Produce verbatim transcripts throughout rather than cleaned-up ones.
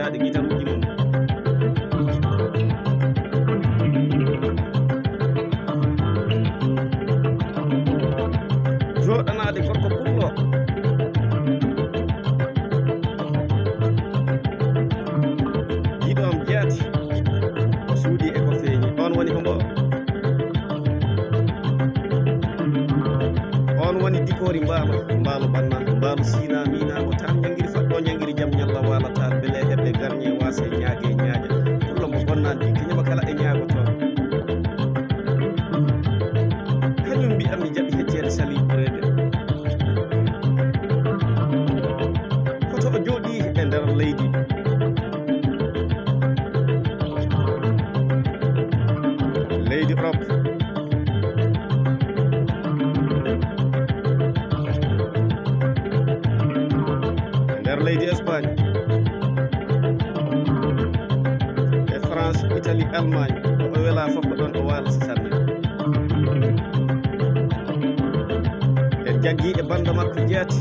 Waɗde gitaruuji mum. Jooɗanaade gorko pullo. Jiiɗo am jaati. O suuɗii e ko feeñi. On woni hombo? On woni Dikoori Mbaalo, Mbaalo Banna, Mbaalo Siina, Miina, mo tan ñangiri faɗɗo, ñangiri jam ñalla waala taal, bele heɓe garñe, waase, ñaage, ñaaƴa. Pullo mo bonnaan ɗi, keñama kala e ñaago toon. Kañum mbi'an mi jaɓi hecceede sali ɓureede. Hoto o jooɗii e nder leydi. Leydi Europe. E nder leydi Espagne. E France, Italie, Allemagne. Ɗo o welaa fof ko ɗoon o waalata sanne. En jaggii e bannda makko jeeti.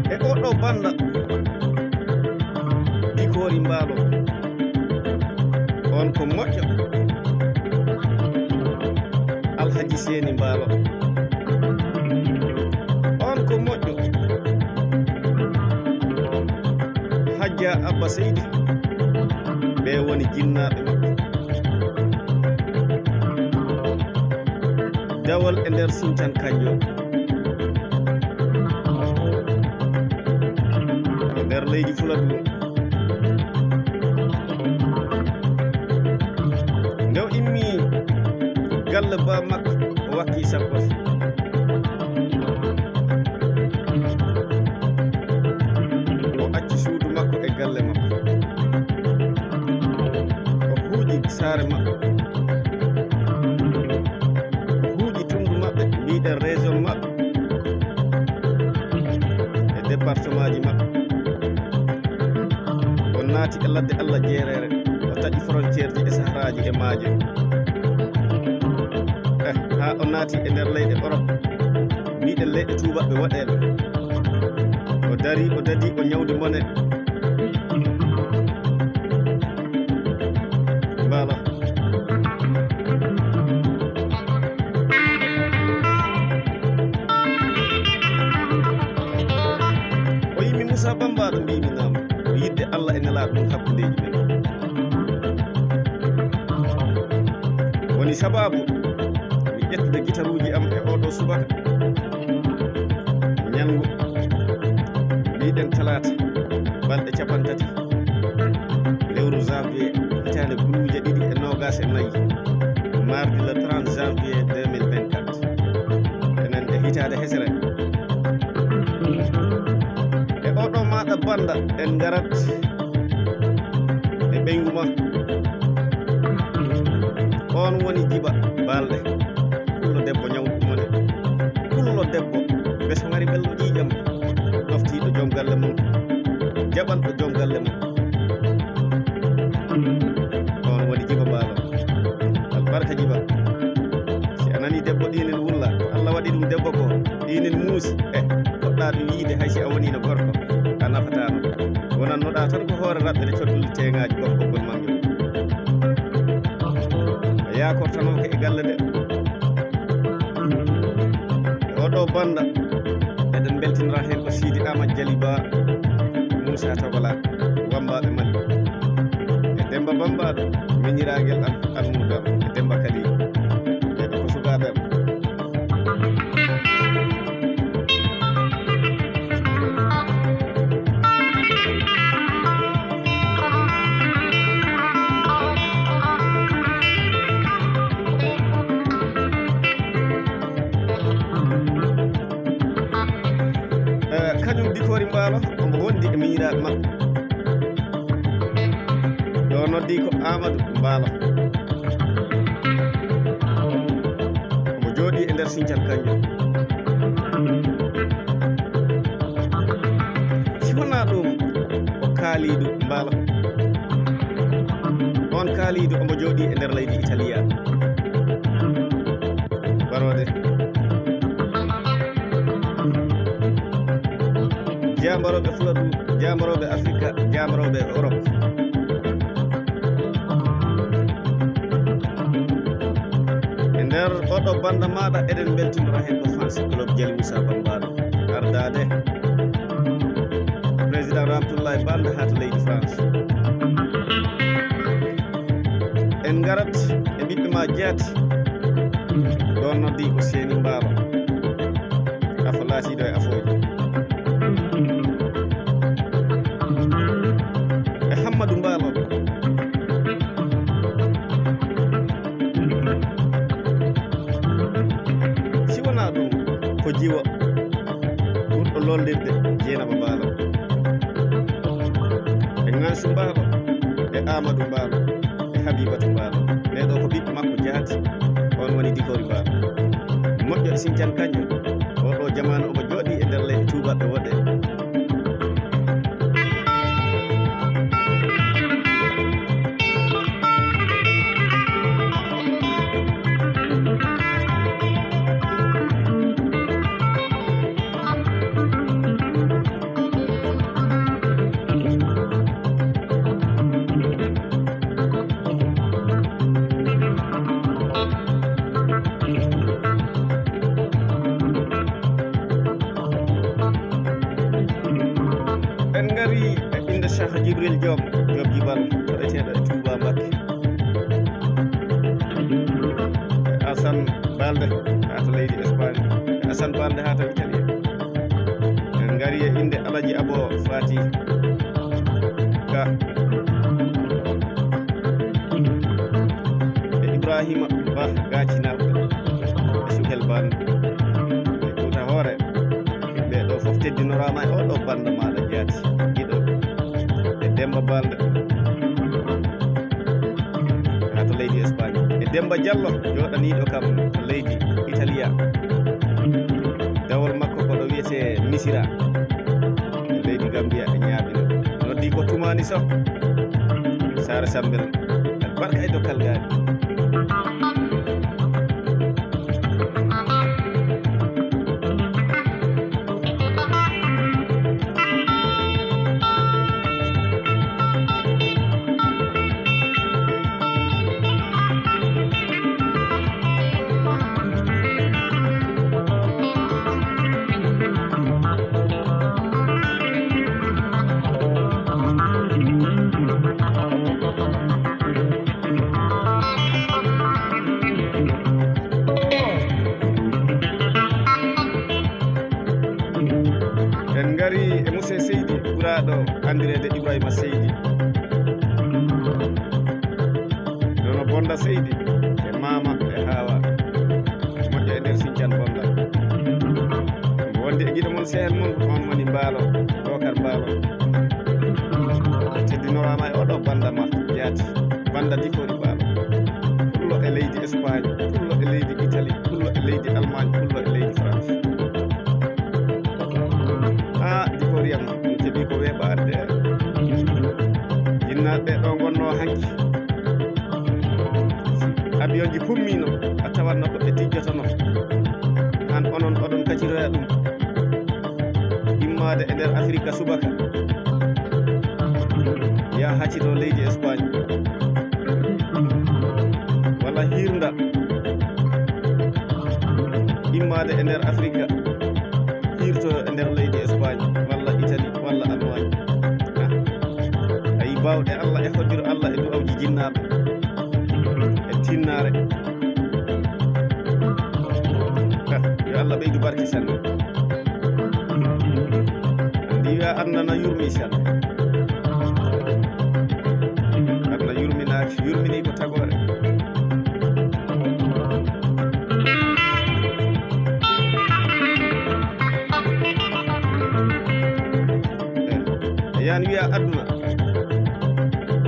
E oɗo bannda, Dikoori Mbaalo. On ko moƴƴo. Alhaji Seeni Mbaalo. On ko moƴƴo. Hajja Abba Seydi. Ɓe woni jinnaaɓe makko. Dawol e nder Siñcan Kañjo. E nder leydi Fuladu. Nde o immi galle ba makko, o wakki sakkos. O acci suudu makko e galle makko. O huuƴi saare makko. O huuƴi tunndu maɓɓe, mbiɗen région maɓɓe. E département ji maɓɓe. O naati e ladde Allah jeereere, o taƴi frontière ji e saharaaji e maaje. Eh, haa o naati e nder leyɗe Europe, mbiɗen leyɗe tuubaaɓe woɗeeɓe. O dari, o dadi, o ñawdi mone. Mbaalo. O yimi Moussa Bambaaɗo, mbimi naam. Ko yidde Allah e Nelaaɗo ɗum hakkundeeji men. Woni sabaabu mi ƴettude gitaruuji am e oɗo subaka. Ñalngu, mbiɗen talaata, balɗe cappanɗe tati, lewru janvier, hitaande guluuje ɗiɗi e noogaas e nayi, mardi le trente janvier deux mille vingt-quatre. Enen e hitaande hesere. E oɗo maaɗa bannda, en ngarat e ɓeyngu ma. On woni Jiba Balde. Pullo debbo ñawɗo mone. Pullo debbo beso ngari bello ƴiiƴam. Ɗoftiiɗo joom galle mum. Jaɓanɗo joom galle mum. On woni Jiba Mbaalo. Albarka Jiba. Si a nani debbo ɗinen wulla, ko Allah waɗi ɗum debbo ko, ɗinen muusi. Eh, poɗɗa ɗum yiide hay si a wonino gorko, a nafataano. Wonannoɗa tan ko hoore raɓɓere coddule teŋaaji gorko gol mangel. A yaakortanoke e galle de. E oɗo bannda, eɗen mbeltinira heen ko Sidi Amadou Jali Ba, Moussa Togola, Wambaaɓe Mali. E Demba Bambaaɗo, miñiraagel am, almuudo am, e Demba Kali. Ɓeɗo ko sukaaɓe am. Eh, kañum Dikoori Mbaalo, omo wondi e miñiraaɓe makko. Ɗo noddi ko Amadou Mbaalo. Omo jooɗi e nder Sincan Kanjo. Si wonaa ɗum, ko Kaaliidu Mbaalo. On Kaaliidu omo jooɗii e nder leydi Italiya. Baroode. Jaambarooɓe Fuladu, jaambarooɓe Afrika, jaambarooɓe Europe. E nder oɗo banda maɗa, eɗen beltinora hen ko fans club Jali Moussa Bambara, ardaade président Ramatoulaye Balde haa to leydi France. En ngarat e ɓiɓɓe ma jeet. Ɗon noddi ko Seeni Mbaalo. Afo laatiiɗo e afooji. E Hammadu Mbaalo. Si wonaa ɗum, ko jiwo ɓurɗo lollirde Jeynaba Mbaalo. E Ŋansu Mbaalo, e Aamadu Mbaalo, e Habibatu Mbaalo. Ɓee ɗoo ko ɓiɓɓe makko jaati. On woni Dikori Mbaalo. Moƴƴo e Sincan Kanjo. Oo ɗoo jamaanu omo jooɗii e nder leyɗe tuubaaɓe woɗɓe. En ngari e innde Cheikh Djibril Diom, Diom Jibal, taweteeɗo e Touba Mbacké. E Assane Balde, haa to leydi Espagne. E Assane Balde haa to Italie. En ngari e innde Alaji Abo Fati Ka. E Ibrahima Ba Gacinaw. E Sukel Ban. E Kuuta Hoore. Ɓee ɗoo fof teddinoraama e oo ɗoo banda maɗa jaati. Ɗiɗo. E Demba Balde. Haa to leydi Espagne. E Demba Diallo, jooɗaniiɗo kam to leydi Italia. Dawol makko ko ɗo wiyetee Misira. Leydi Gambia e ñaaɓino. Noddi ko Tumani Soh. Saare Sambel. Albarka e dokkal gaari. En ngari e Muse Seydi, ɓuraaɗo anndireede Ibrahima Seydi. Nono Bonda Seydi e Maama e Haawa. Moƴƴa e nder Sincan Bonda. Mo wondi e giɗo mon, sehel mon, on woni Mbaalo, Bookar Mbaalo. Teddinoraama e oɗo banda ma jaati. Banda Dikori Mbaalo. Pullo e leydi Espagne, pullo e leydi Italie, pullo e leydi Allemagne, pullo e leydi France. Haa Dikori am, mi keɓi ko weeɓaade. Jinnaaɓe ɗo ngonnoo hanki. Avion ji pummiino, a tawatno ko ɓe tijjotono. Han onon oɗon kaciroya ɗum. Immaade e nder Afirka subaka. Yaa hacito leydi Espagne. Walla hirnda. Immaade e nder Afirka. Hirto e nder leydi Espagne, walla Italie, walla Allemagne. Ah. Ayi, baawɗe Allah e hoddiro Allah e du'awji jinnaaɓe. E tinnaare. Ah, yo Allah ɓeydu barke sanne. Anndi wiya aduna na yurmi sanne. Aduna yurminaaki, yurmini ko tagoore. Eh, yan wiya aduna.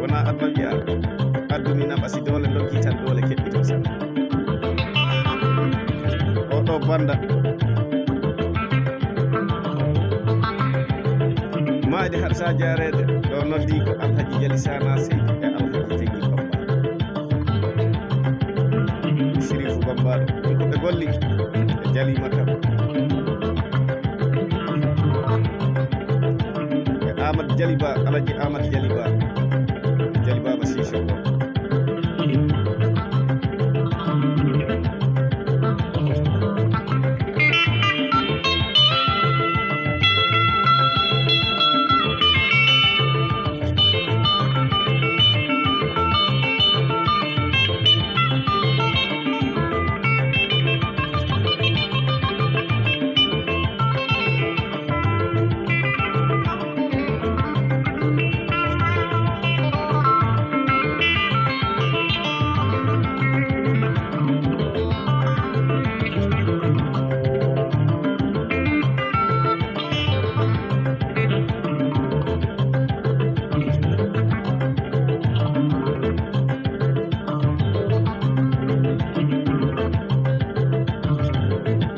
Wona aduna wiya. Addumi na ɓasi doole ndonki tan doole keɓɓito sanne. Oɗo Wanda. Maayde haɗata jaareede, ɗo noddi ko Alhaji Jali Sana Seydi e Alhaji Tengi Bamba. Sirifu Bamba ɗo, ɗum ko ɓe golli, ɓe jaliima kam. E Amadou Jaliba, Alaji Amadou Jaliba. Jaliba ba Sissoko.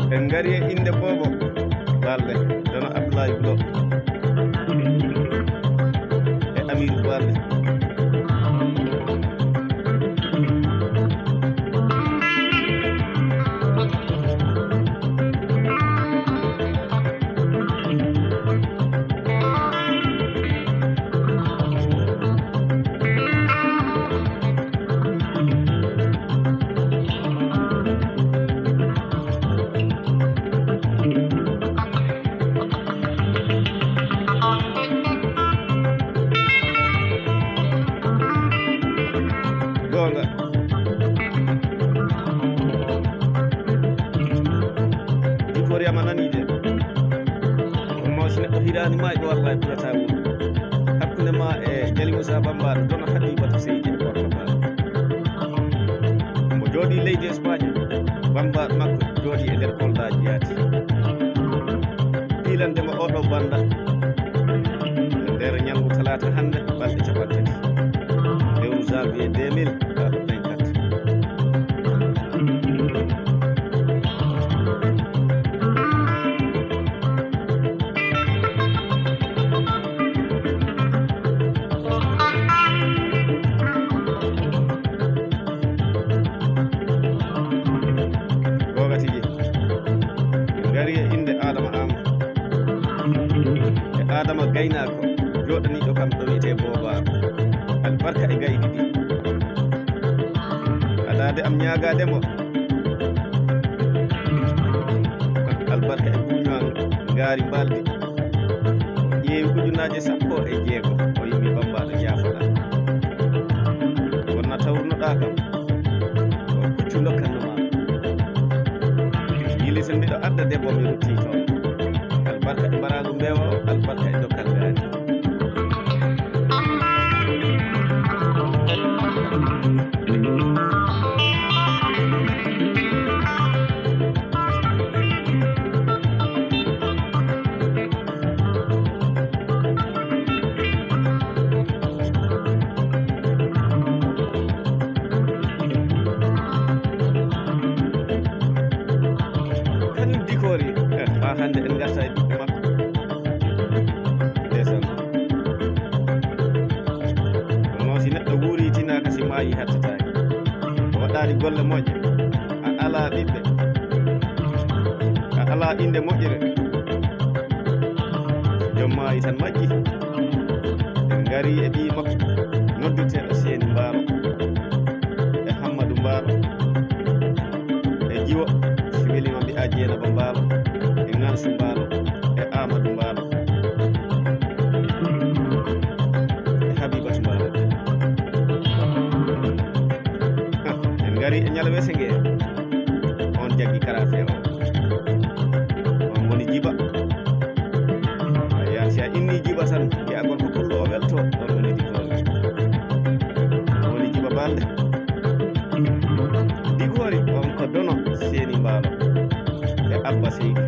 En ngari e innde Boobo Balde, Dono Abdoulaye Bulo e Amirou Balde. Goonga. Victoria ma nani de. Kono si neɗɗo hiraani ma e wallahi ɓurata wuro. Hakkunde ma e Jali Musa Bambaɗo, Dono Habibatu Seydi e Gorko Ba. Mbo jooɗi leydi Espagne, Bambaɗo makko jooɗi e nder Kolda Jiyaati. Piilande mo oɗo banda. E nder ñalngu talaata hannde, balɗe capanɗe tati. Lewru janvier deux mille vingt-quatre. Goonga tigi. Ngari e innde Adama Am. E Adama gaynaako, jooɗaniiɗo kam ɗo wiyetee Booba. Albarka e gayɗi ɗi. Adaade am ñaagaade mo. Albarka e buuñu am ngaari mbaldi. Ƴeewi ujunnaaje sappo e jeego, o yimi Bambaɗo jaafoɗa. Wonna tawrunoɗaa kam. O puccu dokkal no ma. Yilito miɗo adda debbo mi rutti toon. Albarka e mbaraagu mbeewa o, albarka e dokkal ngaari. Kañum dikoori, eh, haa hannde en ngarta e ɓiɓɓe makko. Ndeysaan. Kono si neɗɗo wuuri tinaaka, si maayi hattataake. O waɗaani golle moƴƴe. A alaa ɓiɓɓe. A alaa innde moƴƴere. Jom maayi tan majji. En ngari e ɓii makko, noddirteeɗo Seeni Mbaalo, e Hammadu Mbaalo, e Jiwo, si weliima mbiyaa Jeenaba Mbaalo, e Ŋansu Mbaalo, e Aamadu Mbaalo, e Habibatu Mbaalo. Ha, en ngari e ñalawese ngee. On jaggi karafe o. On woni Jiba. A yiyan si a inni Jiba tan, mbiya gorko pullo o welto, on woni Dikoori. On woni Jiba Balde. Dikoori, on ko Dono Seeni Mbaalo e Abba Seydi.